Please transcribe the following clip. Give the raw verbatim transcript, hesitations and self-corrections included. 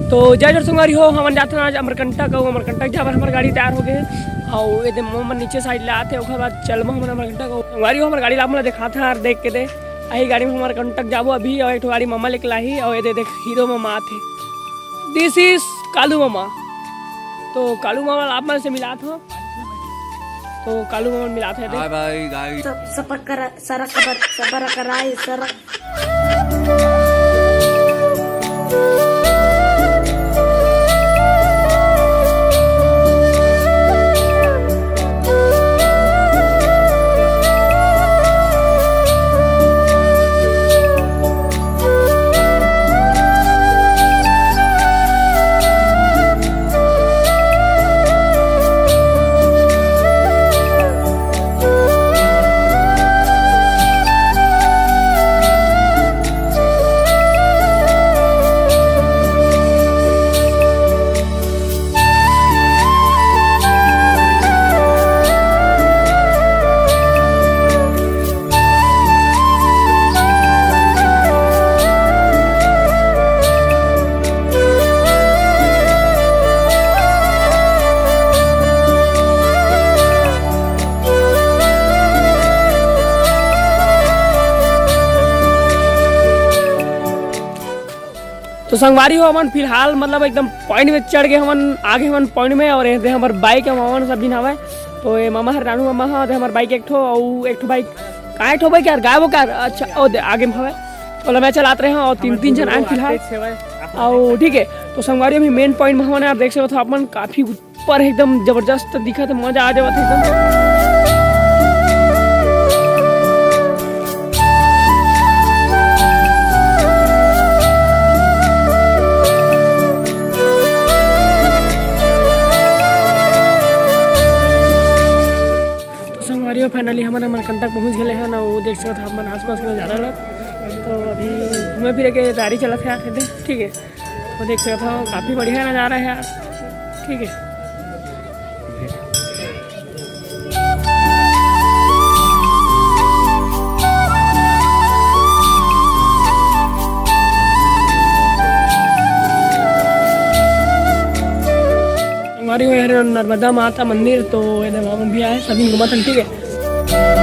तो जय जोहार संगवारी हो, हमन जात हन आज अमरकंटक, अउ अमरकंटक जाए बर हमर गाड़ी तैयार हो गे हे। अउ एदे ममा मन नीचे side ले आत हे, ओकर बाद चलबो हमन अमरकंटक। अउ संगवारी हो, हमर गाड़ी ला आप मन ला देखात हन, देख के दे। अही गाड़ी में अमरकंटक जाबो अभी, अउ एक ठो गाड़ी ममा लेके लाही, अउ एदे देख, हीरो ममा आत हे। This is कालू ममा। तो कालू ममा ला आप मन से मिलात हन। तो कालू ममा मिलात हे एदे। Hi bye guys। सब, सबर करा, सरा, सबर, सबर कराए, सरा। तो संगवारी हो, हमन फिलहाल मतलब एकदम point में चढ़ के हमन आगे हमन point में, और एदे हमर bike हे, मामा मन सब झिन हवय। तो ये मामा हर, रानू मामा ह, एदे हमर bike एक ठो, अउ एक ठो bike, का एक ठो bike यार, गायब हो का? अच्छा, ओ दे, आगे में हवय। तो मैं चलात रहे हंव, अउ तीन, तीन झन आए फिलहाल। अउ ठीक है, तो संगवारी अभी main point में हमन यार देख सकत हो आप मन, काफी ऊपर एकदम जबरदस्त दिखत हे, मजा आ जावत हे एकदम। तो संगवारी हो, finally हमन अमरकंटक पहुंच गए हैं ना, वो देख सकत हो आप मन आसपास के नजारा ला। तो अभी घूमे फिरे के तैयारी चलत हे यार, ठीक है। वो देख सकत हो, काफी बढ़िया नजारा है यार, ठीक है। संगवारी हो, ये नर्मदा माता मंदिर, तो ये मामा भी आए, सभी घूमत हन, ठीक है।